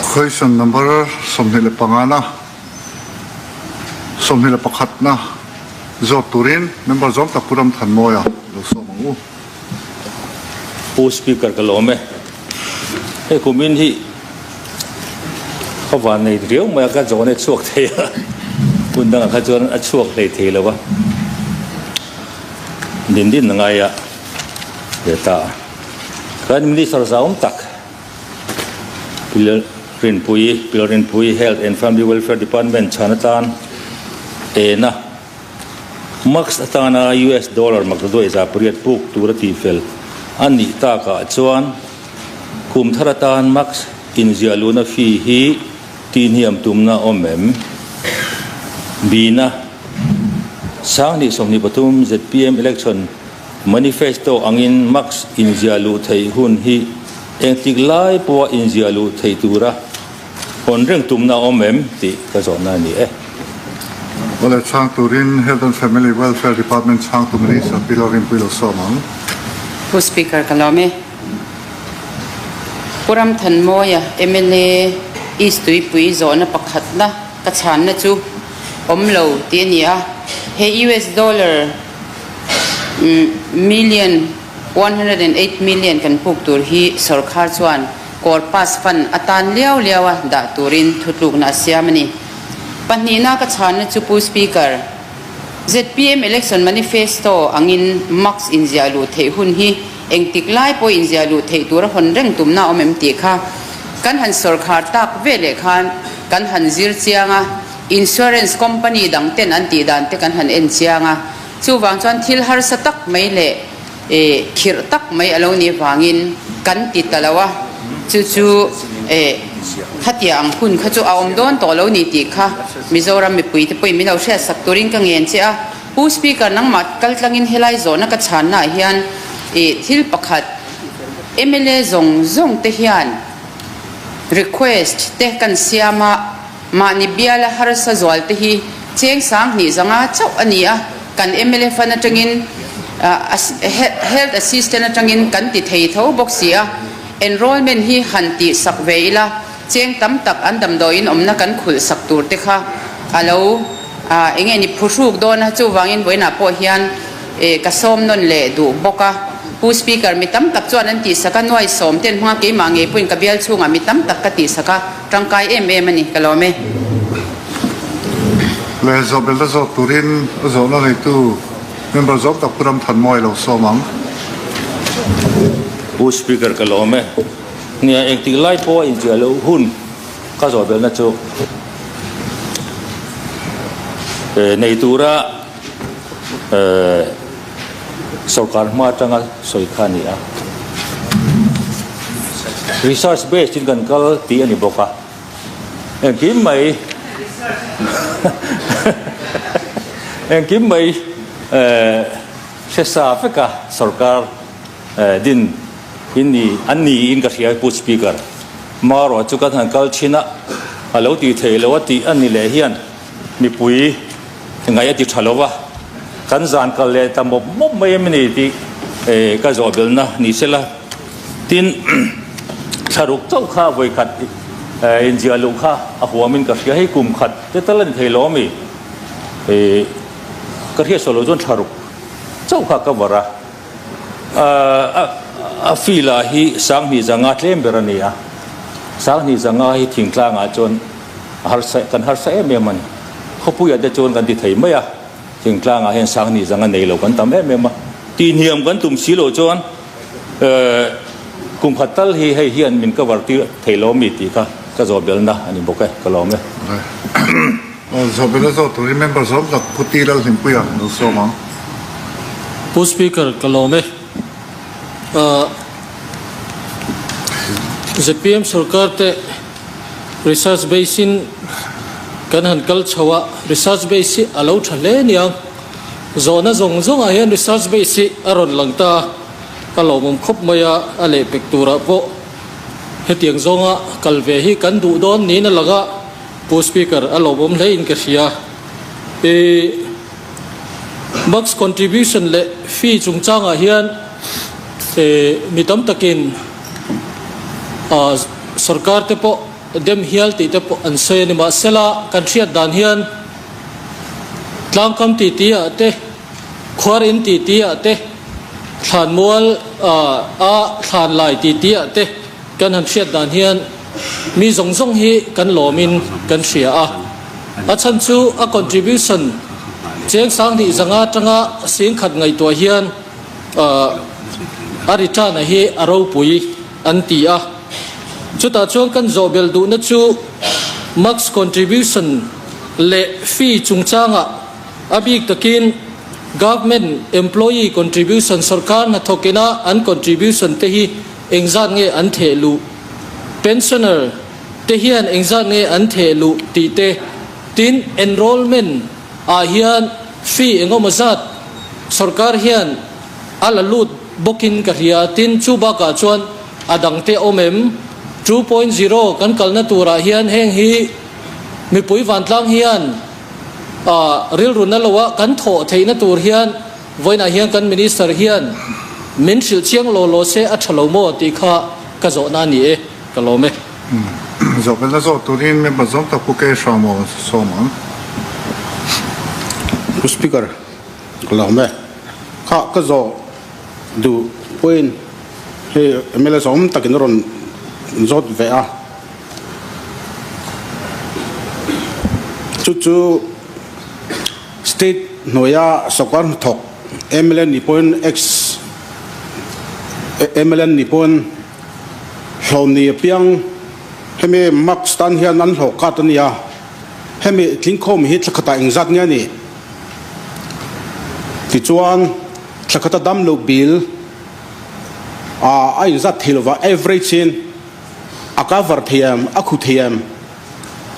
Question number 25 na 21 na zawt turin member zawng tak Pu Ramthanmawia lo sawm ang u. Pu Speaker ka lawm e. Hei kumin hi ka van nei riau mai a, ka zawn e chhuak thei a, hun dangah kha chuan a chhuak hlei thei lo a, din din a ngai a ve ta a. Kan Minister zauam tak Pi Rinpuii, Pi Rinpuii Health and Family Welfare Department chhan atan ena Max atana US dollar maktaduai 800 puk tura tihfel a nih takah chuan kum thar atan Max inziah luhna fee hi tihhniam tumna a awm em? Bina 2023 zpm election manifesto angin Max inziah luh theih hun hi engtik lai pawha inziah luh theih tura Hawn reng tumna a awm em tih ka zawhna a ni e. Awle chhang turin Health and Family Welfare Department chhangtu Minister Pi Lalrinpuii lo sawm ang. Pu Speaker ka lawm e. Pu Ramthanmawia mla East Tuipui zawhna pakhatna ka chhanna chu awm lo tih a ni a. He US dollar million 108 million kan puk tur hi sawrkhar chuan Corpus Fund atan liau liaua dah turin thutlukna a siam a ni. Pahnihna ka chhanna chu Pu Speaker, zpm Election Manifesto angin Max inziah luh theih hun hi engtik lai pawh inziah luh theih tura hawn reng tumna a awm em tih kha kan han sawrkhar tak veleh khan kan han zir chiang a, Insurance Company dang ten an tih dan te kan han en chiang a, chuvang chuan thil harsa tak mai leh Eh, khirh tak mai a lo nih vangin kan ti ta lo a, chu chu eh, khatia ang hun kha chu a awm dawn tawh lo ni tih kha Mizoram mipuite pawhin min lo hriatsak turin ka ngen che a. Pu Speaker, nangmah kaltlangin helai zawhna ka chhannaah hian eh, thil pakhat mla zawng zawng te hian request te kan siam a, mahni biala harsa zual te hi cheng 2000 zanga chauh a ni a, Kan mla fund atangin Health Assistant atangin kan ti thei tho bawk si a, enrollment hi han tih sak ve ila, cheng tam tak an damdawiin awmna kan khulh sak tur te kha a lo eng nge ni phuhruk dawn a, chuvangin vawiinah pawh hian ka sawm nawn leh duh bawk a. Pu Speaker, mi tam tak chuan an tih sak a, nuai sawm ten hmanga keimah ngei pawhin ka bial chhungah mi tam tak ka tih sak a, tangkai em em a ni, ka lawm e. Leh zawhbelhna zawk turin a zawhna neitu member zawk tak Pu Ramthanmawia lo sawm ang. Pu Speaker ka lawm e. Nia engtik lai pawh a inziah loh hun ka zawhbelhna chu nei tura sorkar hma atanga sawi kha a ni a. Research based in kan kal tih a ni bawk a. Engkim mai engkim mai hre sa vek a sorkar din in ni an ni in ka hria Pu Speaker. Marawh chu kan han kal thin a, a lo tih theih loh a tih a ni leh hian mipui ngaih a ti tha lo va, kan zan kal leh ta mawp mawp mai em ni tih ka zawh belhna ni sela. Tin, thlaruk chauh kha vawikhat inziah luh kha a huamin ka hria, hei kum khat te tal a ni thei lo ami? Ka hriat sawi loh chuan thlaruk chauh kha ka var a, a fee lah hi 20,500 tlem ber a ni a, 25,000 hi thingtlangah chuan a harsa kan harsa em em a ni. Khawpuiah te chuan kan ti thei mai a, thingtlangah hian 25,000 nei lo kan tam em em a, tihhniam kan tum si loh chuan Kum khat tal hi hei hian min cover tir thei lo mi tih kha ka zawh belna a ni bawk e, ka lawm e. Zawh belna zawh turin member zawm tak Pu Ti Lalhlimpuia lo sawm ang. Pu Speaker, ka lawm e. Zpm sorkar te research base in kan han kal chho a, research base hi a lo tha hle niang. Zawhna zawng zawngah hian research base hi a rawn lang ta a, ka lawmawm khawp mai a, a lehpek turah pawh hetiang zawnga kal ve hi kan duh dawn niin a lang a, Pu Speaker a lawmawm hle in ka hria. I Max contribution leh fee chungchangah hian mi tam takin sorkar te pawh. dem hial tih te pawh an sawi a ni. Mahsela, kan hriat dan hian tlangkam titi ah te, khuar in titi ah te, thlanmual a thlan lai titi ah te kan han hriat dan hian mi zawng zawng hi kan lawmin kan hria a. A chhan chu a contribution cheng 2000 atanga 10,000 ngaihtuah hian a return a hi a ropui an ti a. Chutah chuan kan zawh belh duhna chu max contribution leh fee chungchangah a bik takin government employee contribution sorkar hnathawkina an contribution te hi engzat nge an theh luh, pensioner te hian engzat nge an theh luh tih te, tin enrollment ah hian fee engemaw zat sorkar hian a la lut bawkin ka hria, tin chu bakah chuan a dangte awm em? 2.0 kan kalna turah hian heng hi mipui vantlang hian rilru na loa kan thawh theihna tur hian vawiinah hian kan Minister hian min hrilh chiang law law se a tha lo maw tih kha ka zawhna a ni e, ka lawm e. Zawhbelna zawh turin member zawng tak Pu Kei Hramo sawm ang. Pu Speaker, ka lawm e. Kha ka zawh duh pawhin hei mla zawm takin a rawn zawt ve a. Chu chu state hnuaia sawrkar hnathawk mla ni pawhin ex mla ni pawhin hlawm ni apiang hemi marks tan hian an hlawh kat a nia. Hemi tlingkhawm hi thla khatah engzat nge a nih? Tichuan, thla khata dam loh bill a inzat thei lova average in a cover thei em, a khu thei em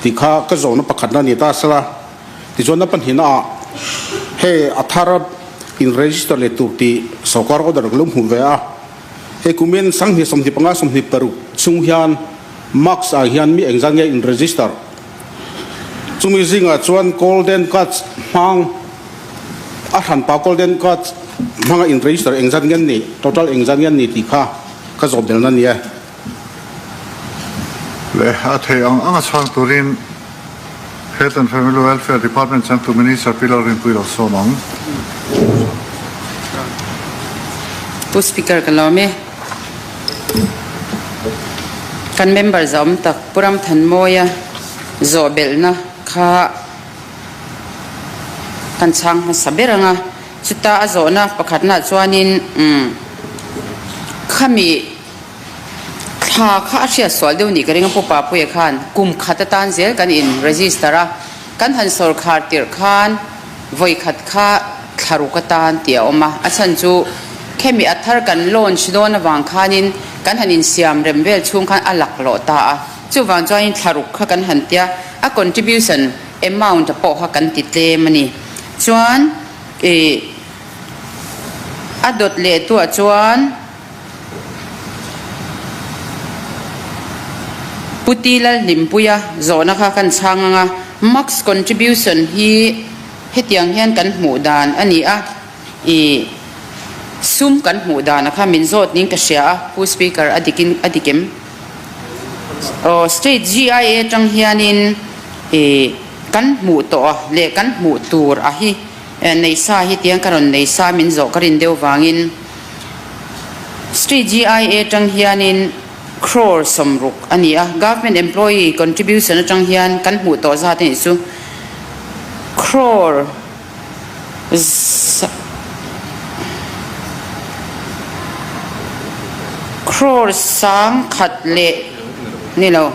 tih kha ka zawhna pakhatna a ni ta sela. Tichuan a pahnihna ah hei a thar in register leh tur tih sorkar order ka lo hmu ve a. Hei kumin 2025 26 chhung hian marks ah hian mi engzat nge in register? Chumi zingah chuan golden card hmang a hranpa golden card hmanga in register engzat nge an nih, total engzat nge an nih tih kha ka zawh belna a ni e. Leh a thei ang anga chhang turin Health and Family Welfare Department changtu Minister Pi Lalrinpuii lo sawm ang. Pu Speaker ka lawm e. Kan member zawm tak Pu Ramthanmawia zawh belhna kha kan chhang hmasa ber ang a, chuta a zawhna pakhatnaah chuanin umm khami Thla kha a hriat sual deuh nih ka ring a, Pu Papuia khan kum khat atan zel kan in register a, kan han sawrkhar tirh khan vawi khat kha thla ruk atan tih a awm a, a chhan chu khemi a thar kan launch dawn avang khanin kan han insiam rem vel chhung khan a laklawh ta a, chuvang chuanin thla ruk kha kan han tia a contribution amount a pawh kha kan ti tlem a ni. Chuan ih a dawt leh tuah chuan. Pu Ti Lalhlimpuia zawhna kha kan chhang ang a, Max contribution hi hetiang hian kan hmuh dan a ni a, ih sum kan hmuh dan a kha min zawt niin ka hria a, Pu Speaker a dikin a dik em? Aw State GIA atang hianin ih kan hmuh tawh a leh kan hmuh tur a hi neisa hi tiang ka rawn neisa min zawh ka rin deuh vangin, Street GIA atang hianin crore 60 a ni a, Government employee contribution atang hian kan hmuh tawh zat a nih chu crore crore 1000 leh ni lo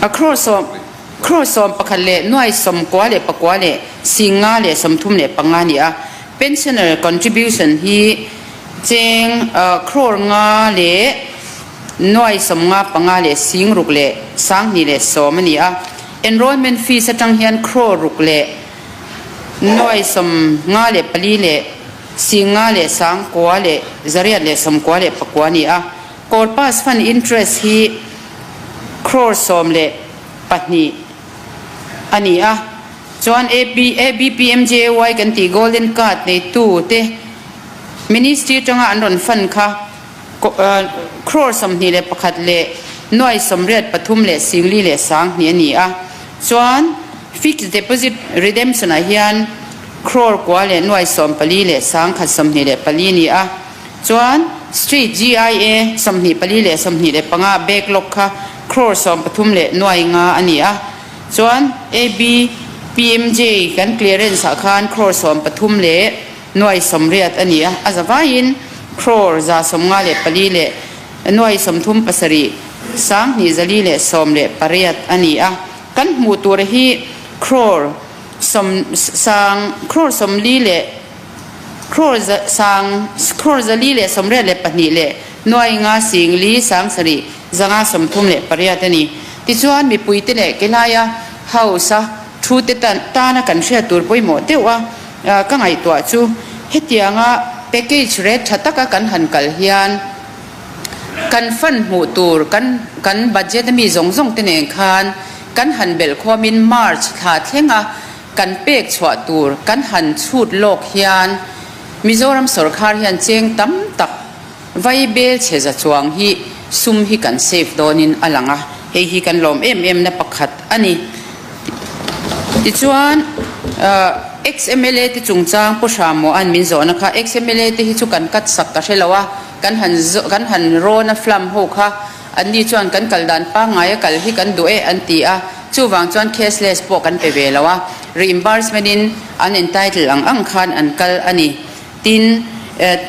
a crore sawm Crore 11 leh nuai 94 leh 535 a ni a. Pensioner contribution hi cheng crore 5 leh nuai 55 leh 6 leh 210 a ni a. Enrollment fees atang hian crore 6 leh nuai 54 leh 5 leh 9 leh 899 a ni a. Corpus fund interest hi crore 12 a ni a, chuan AP, ABPMJAY kan tih Golden Card neitu te Ministry atanga an rawn fund kha Crore 21 leh nuai 83 leh 40 leh 2000 a ni a. Chuan Fixed Deposit Redemption ah hian crore kua leh nuai 14 leh 124 a ni a. Chuan State GIA 24 leh 25 backlog kha crore 13 leh nuai nga a ni a. Chuan AB PMJ kan clearance ah khan crore 13 leh nuai 80 a ni a. A zavaiin crore 154 leh nuai 37 2418 a ni a. Kan hmuh tur hi crore sawm sang crore 40 leh crore za sang crore 482 leh nuai nga 4 7 538 a ni. Tichuan mipuite leh kelaia House a thu te tana kan hriat tur pawimawh deuh a ka ngaihtuah chu hetianga package rate tha taka kan han kal hian kan fund hmuh tur kan kan budget a mi zawng zawng te nen khan kan han belh khawmin March thla thlenga kan pek chhuah tur kan han chhut lawk hian Mizoram sawrkhar hian cheng tam tak Vai bel chhe za chuang hi sum hi kan save dawnin a lang a, hei hi kan lawm em em na pakhat a ni. Tichuan ex-MLA te chungchang Pu Hramua'n min zawhna kha ex-MLA te hi chu kan cut sak ka hre lo a, kan han kan han rawn a flam ho kha anni chuan kan kal dan pangngai a kal hi kan duh e an ti a, chuvang chuan cashless pawh kan pe ve lo a, reimbursement in an entitle ang ang khan an kal a ni. Tin,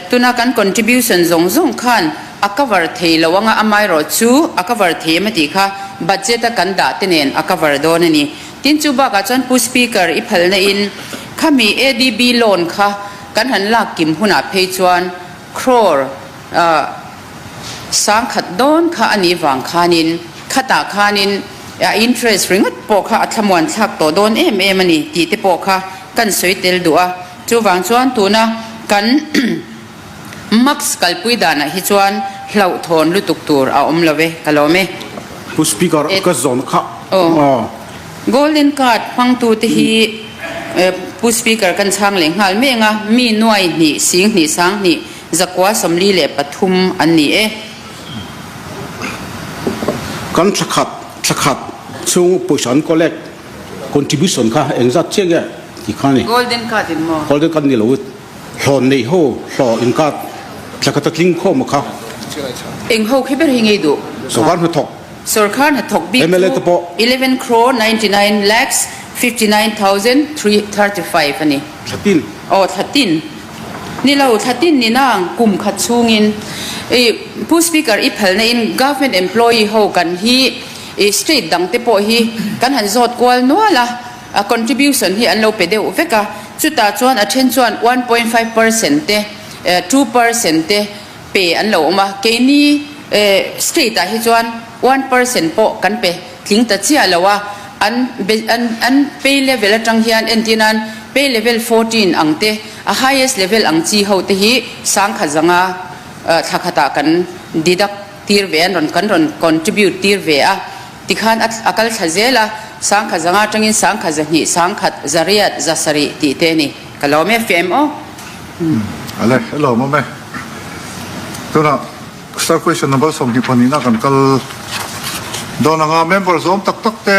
tuna kan contribution zawng zawng khan a cover thei lo anga amaherawh chu a cover thei em a tih kha budget a kan dah te nen a cover dawn a ni. Tin, chu bakah chuan Pu Speaker i phalna in khami ADB loan kha kan han lak kim hunah phei chuan crore 1000 dawn kha a nih vang khanin khatah khanin a interest ringawt pawh kha a thlamuan thlak tawh dawn em em a ni tih te pawh kha kan sawi tel duh a. Chuvang chuan tuna kan max kalpui danah hi chuan hlauhthawn lutuk tur a awm lo e, ka lawm e. Pu Speaker, ka zawn kha. Aw. Golden card hmangtute hi Pu Speaker kan chhang leh nghal mek a, mi nuai hnih, sing hnih, sang hnih, zakua 43 an ni e. Kan thlakhat, thlakhat chhung pawisa an collect. Contribution kha engzat chiah nge tih kha a ni. Golden card in maw? Golden card ni lo, hlawh neih ho, hlawh in card thla khat a tling khawm a kha. Eng ho khi ber hi ngei duh? Sorkar hnathawk. Sorkar hnathawk bik chu 11 crore 99 lakhs 59,335 a ni. Thla tin. Aw thla tin. Ni lo, thla tin ni nang kum khat chhungin i Pu Speaker i phalna in government employee ho kan hi I state dang te pawh hi kan han zawt kual nual a, a contribution hi an lo pe deuh vek a, chutah chuan a then chuan 1.5% te, 2% te pe an lo awm a, keini state ah hi chuan 1% pawh kan pe tling ta chiah lo a, an an pay level atang hian entir nan pay level 14 ang te, a highest level ang chi ho te hi 10,000 zanga thla khatah kan deduct tir ve an rawn kan rawn contribute tir ve a tikhan a a kal thla zel a 10,000 zanga atangin 10,000 2 10,000 800 7 tih te a ni ka lawm e fem aw. Ale hello mawm e tunah star question number 22 na kan kal dawn anga member zawm tak tak te.